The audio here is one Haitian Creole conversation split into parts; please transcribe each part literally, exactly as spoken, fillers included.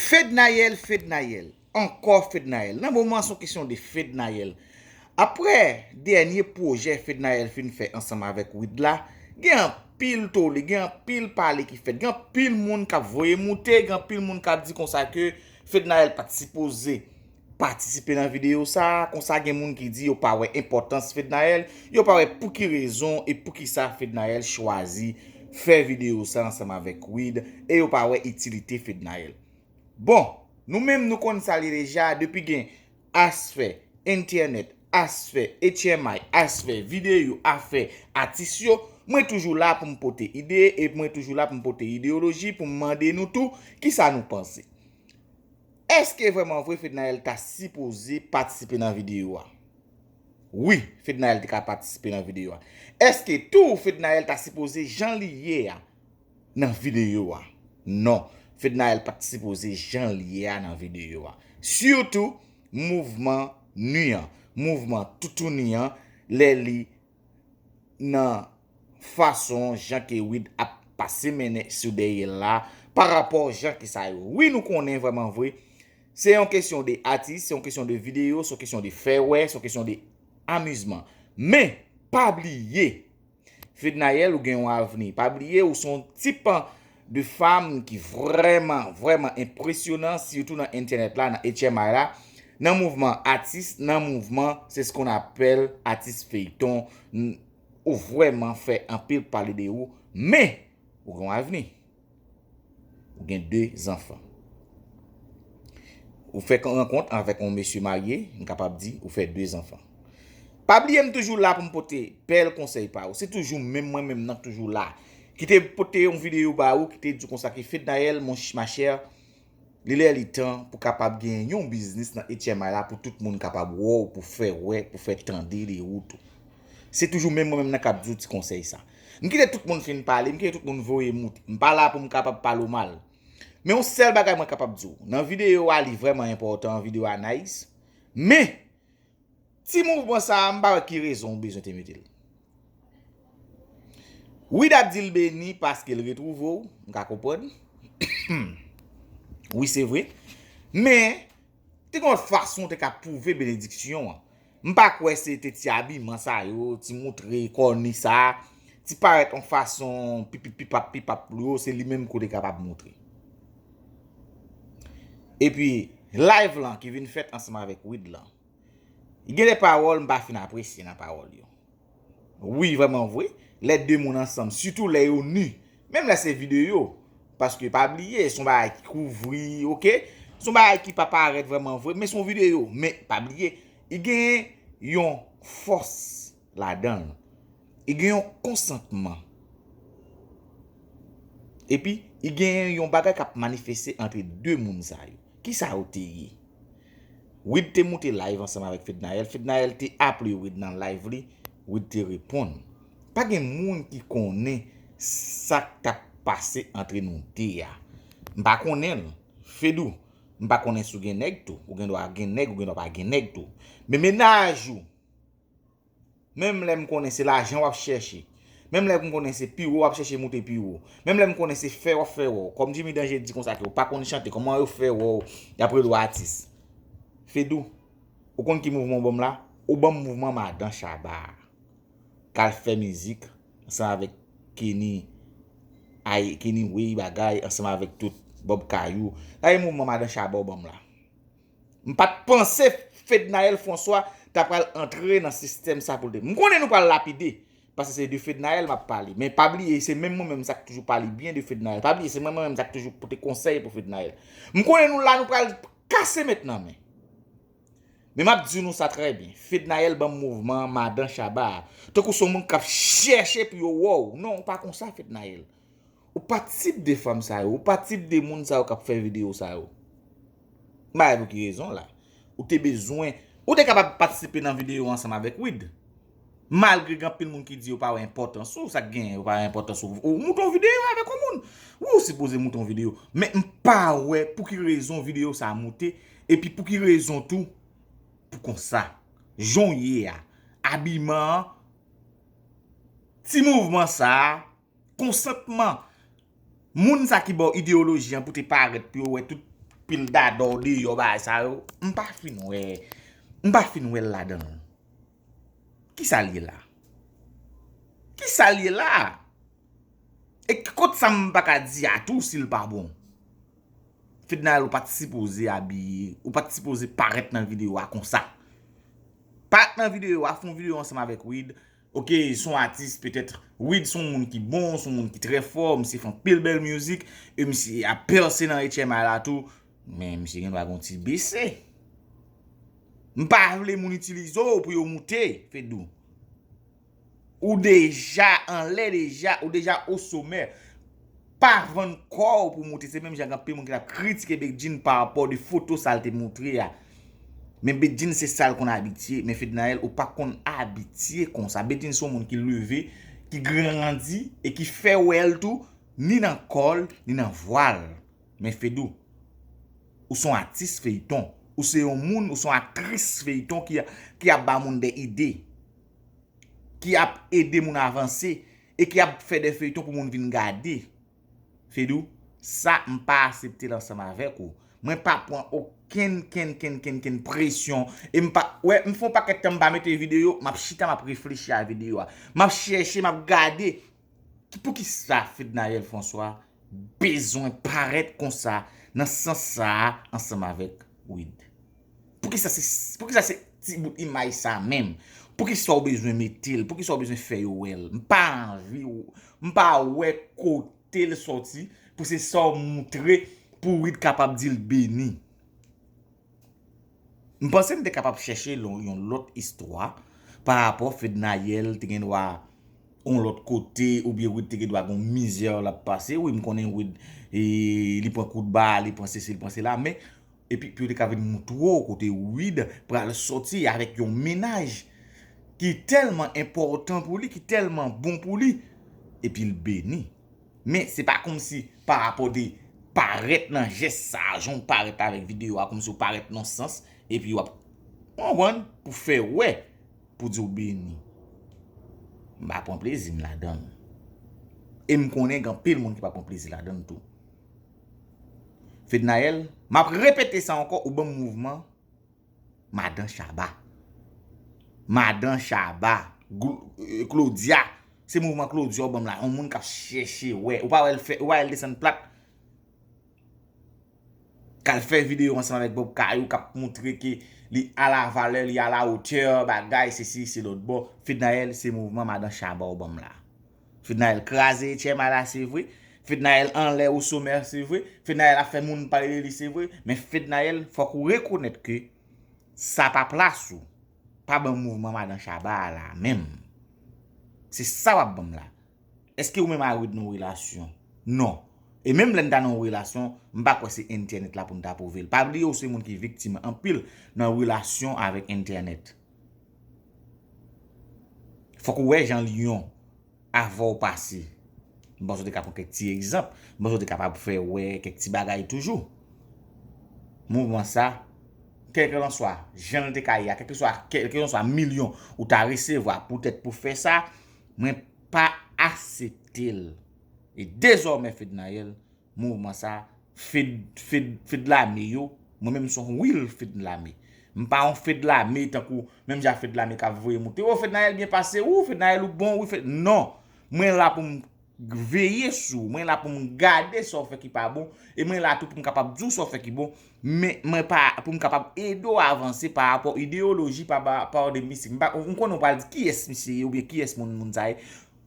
Fednaelle, Fednaelle, ankò Fednaelle. Nan moman se yon kesyon de Fednaelle. Aprè dènye pwojè Fednaelle fin fè ansanm avèk Wid la, gen anpil tole, gen anpil pale ki fèt, gen anpil moun k ap voye moute, gen anpil moun k ap di konsa ke Fednaelle pa t sipoze patisipe nan videyo sa a. Konsa gen moun ki di yo pa wè enpòtans Fednaelle, yo pa wè pou ki rezon e pou ki sa Fednaelle chwazi fè videyo sa ansanm avèk Wid, e yo pa wè itilite Fednaelle. Bon, nou menm nou konn sa li deja, depi gen asfè entènèt, asfè H M I, asfè videyo, afè atis yo, mwen toujou la pou m pote ide e mwen toujou la pou m pote ideyoloji, pou m mande nou tou kisa nou panse. Èske vrèman vre Fednaelle ta sipoze patisipe nan videyo a? Wi, Fednaelle te ka patisipe nan videyo a. Èske tou Fednaelle ta sipoze jan li ye a nan videyo a? Non, Fednaelle pa t sipoze jan li ye a nan videyo a. Sitou mouvman ni an, mouvman toutouni an, lè li nan fason jan ke Wid ap pase mennen sou dèyè l la, pa rapò jan ke sa yo. Wi, nou konnen vrèman vre, se yon kesyon de atis, se yon kesyon de videyo, se yon kesyon de fè wè, se yon kesyon de amizman. Men, pa bliye, Fednaelle, ou gen yon avni. Pa bliye, ou se yon tip de fanm ki vrèman, vrèman enpresyonan, sitou nan entènèt la, nan H M I la, nan mouvman atis, nan mouvman, se ce qu'on appelle atis feyton. N-, ou vrèman fè anpil pale de ou, men ou gen yon avni. Ou gen de zanfan. Ou fè rankont avèk yon mesye marye, m kapab di, ou fè de zanfan. Pa bliye m toujou la pou m pote bèl konsèy pa ou. Se toujou menm mwen menm nan k toujou la. Ki te pote yon videyo ba ou, ki te di w konsa ke Fednaelle, mon ch-, ma chère, li lè li tan pou kapab gen yon biznis nan H M I la pou tout moun kapab wè w, pou fè wè, pou fè tande de ou tou. Se toujou menm mwen menm nan k ap di w ti konsèy sa. M kite tout moun fin pale, m kite tout moun voye moute. M pa la pou m kapab pale w mal. Men yon sèl bagay mwen kapab di w. Nan videyo a, li vrèman enpòtan, videyo a nice. Men, ti mouvman sa a, m pa wè ki rezon ou bezwen te mete l. Wid ap di l beni paske l retwouve w, m ka konprann. Wi, se vre. Men, te gen yon fason w te ka pwouve benediksyon an. M pa kwè se te ti abiman sa yo, ti moutre kòni sa, ti parèt yon fason pipip pipap pipap pou yo, se li menm ke w te kapab moutre. Epi, live lan ki vin fèt ansanm avèk Wid lan, gen de pawòl m pa fin apresye nan pawòl yo. Wi, vrèman vre, lè de moun ansanm, sitou lè yo ni, menm lè se videyo, paske pa bliye, se yon bagay ki kouvri, oke? Se yon bagay ki pa parèt vrèman vre, men se yon videyo. Men, pa bliye, i gen yon fòs ladan l. I gen yon konsantman. Epi, i gen yon bagay k ap manifeste antre de moun sa yo. Kisa yo te ye? Wid te moute live ansanm avèk Fednaelle. Fednaelle te aple Wid nan live li. Wid te reponn. Pa gen moun ki konnen sa k t ap pase antre nou de a. M pa konnen l. Fedou, m pa konnen si w gen nèg tou. Ou gen dwa gen nèg, ou gen dwa pa gen nèg tou. Men mennaj ou, menm lè m konnen se lajan w ap chèche, menm lè m konnen se pi wo w ap chèche moute pi wo, menm lè m konnen se fè w ap fè wè w, kòm Jimmy Danger di konsa ke w pa konn chante, kòman yo fè wè w y ap rele w atis? Fedou, ou konn ki mouvman w ban m la? Ou ban m mouvman Madan Shabba a, k al fè mizik ansanm avèk Kenny, ay, Kenny Way bagay, ansanm avèk tout Bob Kayou. Sa e mouvman Madan Shabba w ban m la. M pa t panse Fednaelle François ta pral antre nan sistèm sa pou l te. M konnen nou pral lapide, paske se de Fednaelle m ap pale. Men pa bliye, se menm mwen menm sa k toujou pale byen de Fednaelle. Pa bliye, se mwen menm sa k toujou pote konsèy pou Fednaelle. M konnen nou la, nou pral kase met nan men. Men m ap di nou sa trè byen. Fednaelle ban m mouvman Madan Shabba a. Tankou se yon moun k ap chèche pou yo wè w. Non, ou pa konsa, Fednaelle. Ou pa tip de fanm sa yo, ou pa tip de moun sa yo k ap fè videyo sa yo. M pa wè pou ki rezon la. Ou te bezwen, ou te kapab patisipe nan videyo ansanm avèk Wid. Malgre gen anpil moun ki di yo pa wè enpòtans ou, sa k genyen, yo pa wè enpòtans ou. Ou moute yon videyo avèk yon moun. Wi, ou sipoze moute yon videyo. Men m pa wè pou ki rezon videyo sa a moute, epi pou ki rezon tou, pou konsa. Jan w ye a, abiman an, ti mouvman sa a, konsantman moun sa ki ba w ideyoloji an pou te parèt, pou yo wè tout pil dadò deyò, bagay sa yo, m pa fin wè, m pa fin wè l ladan l. Kisa l ye la? Kisa l ye la? E ki kot sa m pa ka di a tou si l pa bon? Fednaelle, ou pa t sipoze abiye, ou pa t sipoze parèt nan videyo a konsa. Parèt nan videyo a, fè yon videyo ansanm avèk Wid. Ok, se yon atis, petèt, Wid se yon moun ki bon, se yon moun ki trè fò, misye fè anpil bèl mizik, e misye ap pèse nan H M I la tou, men misye gen dwa gen yon ti bese. M pa vle moun itilize w pou yo moute, Fedou. Ou deja anlè deja, ou deja o somè. Pa vann kò w pou moute. Se menm jan gen anpil moun ki t ap kritike Bedjine pa rapò de foto sa l te montre a. Men Bedjine se sa l konn abitye. Men Fednaelle, ou pa konn abitye konsa. Bedjine se yon moun ki leve, ki grandi e ki fè wè l tou, ni nan kò l, ni nan vwa l. Men Fedou, ou se yon atis feyton. Ou se yon moun, ou se yon aktris feyton ki, ki ap ba moun de ide, ki ap ede moun avanse e ki ap fè de feyton pou moun vin gade. Fedou, sa m pa aksepte l ansanm avèk ou. Mwen pa pran okenn, kenn, kenn, kenn, kenn presyon. E m pa, wè, m fè yon pakèt tan m pa mete videyo, m ap chita, m ap reflechi a videyo a. M ap chèche, m ap gade. Ki, poukisa Fednaelle François bezwen parèt konsa nan sans sa a ansanm avèk Wid? Poukisa se, poukisa se ti bout imaj sa a menm? Poukisa w bezwen mete l? Poukisa w bezwen fè yo wè l? M pa anvi, m pa wè kote l sòti pou se sa w moutre pou Wid kapab di l beni. M panse m te kapab chèche yon, yon lòt istwa pa rapò Fednaelle te gen dwa yon lòt kote oubyen Wid te gen dwa gen yon mizè l ap pase. Wi, m konnen Wid, e, li pran kout ba, li pran sesi, li pran sela, men epi pou yo te ka vin moutre w kote Wid pral sòti avèk yon mennaj ki tèlman enpòtan pou li, ki tèlman bon pou li, epi l beni. Men se pa kòmsi pa rapò de parèt nan jès sa, jan w parèt avèk videyo a, kòmsi w parèt nan sans, epi w ap konprann pou fè wè, pou di w beni. M pa pran plezi m ladan l. E m konnen gen anpil moun ki pa pran plezi ladan l tou. Fednaelle, m ap repete sa ankò, ou ban m mouvman Madan Shabba. Madan Shabba, Gl-, eh, Claudia. Se mouvman Claudia ou ban m la. Yon moun k ap chèche wè. Ou pa wè l fè, ou pa wè l desann plat. K al fè videyo ansanm avèk Bob Kayou, k ap moutre ke li a la valè, li a la otè, bagay, sesi, se lòt bò. Fednaelle, se mouvman Madan Shabba ou ban m la. Fednaelle kraze H M I la, se vre. Fednaelle anlè o somè, se vre. Fednaelle ap fè moun pale de li, se vre. Men Fednaelle, fòk ou rekonèt ke sa pa plas ou. Pa ban m mouvman Madan Shabba a la menm. Se sa w ap ban m la. Èske ou menm a Wid nan yon relasyon? Non. E menm lè n ta nan yon relasyon, m pa kwè se entènèt la pou n ta pwouve l. Pa bliye ou se moun ki viktim anpil nan relasyon avèk entènèt. Fòk ou wè jan Lyon avè w pase. M panse w te ka pran kèk ti egzanp. M panse w te kapab fè wè kèk ti bagay toujou. Mouvman sa, kèlkelanswa jan l te ka ye a, kèlkeswa, kèlkelanswa milyon ou ta resevwa poutèt pou fè sa, mwen pa aksepte l. E dezòmè, Fednaelle, mouvman sa, Fed, Fed, Fedlame yo, mwen menm se yon real Fedlame. M pa yon Fedlame tankou menm jan Fedlame k ap voye moute, "O, Fednaelle byen pase, ou, Fednaelle ou bon, wi, Fed-," non. Mwen la pou m veye sou ou, mwen la pou m gade sa w fè ki pa bon, e mwen la tou pou m kapab di w sa w fè ki bon, men mwen pa, pou m kapab ede w avanse pa rapò ideyoloji, pa rapò de mistik. M pa, m konnen w pral di, "Kiyès misye ye?" oubyen, "Kiyès moun, moun sa ye?"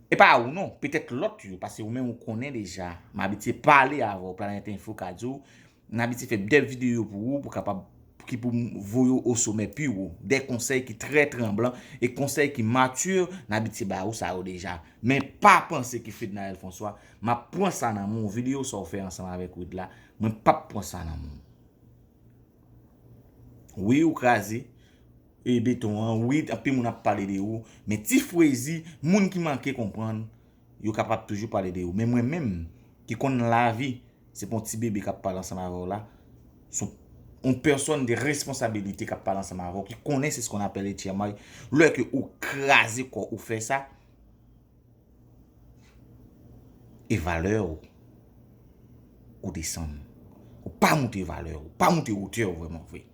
E pa ou non, petèt lòt yo, paske ou menm ou konnen deja. M abitye pale avè w, Planèt Enfo ka di w, m abitye fè de videyo pou ou, pou kapab, ki pou m voye w o somè pi wo. De konsèy ki trè tranblan e konsèy ki mati, m abitye ba ou sa yo deja. Men pa panse ke Fednaelle François, m ap pran sa nan men w, videyo sa w fè ansanm avèk Wid la, mwen p ap pran sa nan men w. Wi, ou kraze e beton an, wi, anpil moun ap pale de ou, men Ti Freezy, moun ki manke konprann, yo kapab toujou pale de ou. Men mwen menm, ki konn lavi, se pa yon ti bebe k ap pale ansanm avè w la, se yon pèsòn de responsabilite k ap pale ansanm avè w, ki konnen se ce qu'on appelle H M I. Lè ke ou kraze kò ou fè sa, e valè w, ou desann. Ou pa moute valè w, pa moute wotè w vrèman vre.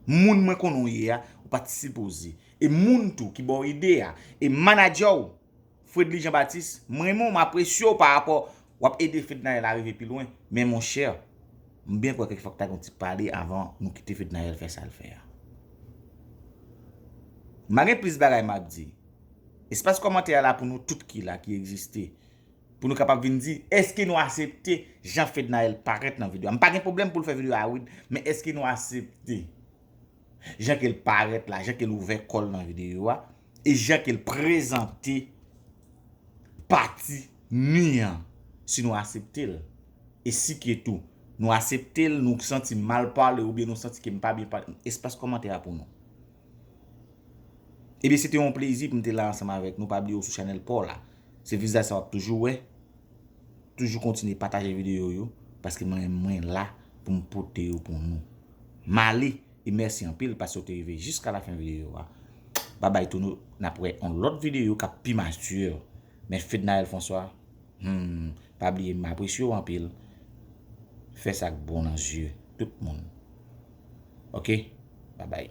Moun mwen konnen w ye a, ou pa t sipoze. E moun tou ki ba w ide a, e manadjè w, Fredly Jean Baptiste, mwen renmen w, m apresye w pa rapò w ap ede Fednaelle a rive pi lwen. Men monchè, m byen kwè kèk fwa k ta gen yon ti pale avan nou kite Fednaelle fè sa l fè a. M pa gen plis bagay m ap di. Espas kòmantè a la pou nou tout ki la, ki egziste. Pou nou kapab vin di, èske nou aksepte jan Fednaelle parèt nan videyo a? M pa gen pwoblèm pou l fè videyo a, wi, men èske nou aksepte jan ke l parèt la, jan ke l ouvè kò l nan videyo a, e jan ke l prezante pati ni an, si nou aksepte l? E si ke tou, nou aksepte l, nou santi m mal pale oubyen nou santi ke m pa byen pale, espas kòmantè a pou nou. Ebyen, se te yon plezi pou m te la ansanm avèk nou. Pa bliye w sou chanèl pa w la. Se vizaj sa w ap toujou wè. Toujou kontinye pataje videyo yo, paske mwen, mwen la pou m pote yo pou nou. M ale, e mèsi anpil paske w te rive jiska lafen videyo a. Babay tou, nou, n ap wè yon lòt videyo k ap pi mature. Men Fednaelle François, hmm, pa bliye m apresye w anpil. Fè sa k bon nan zye tout moun. Oke? Babay.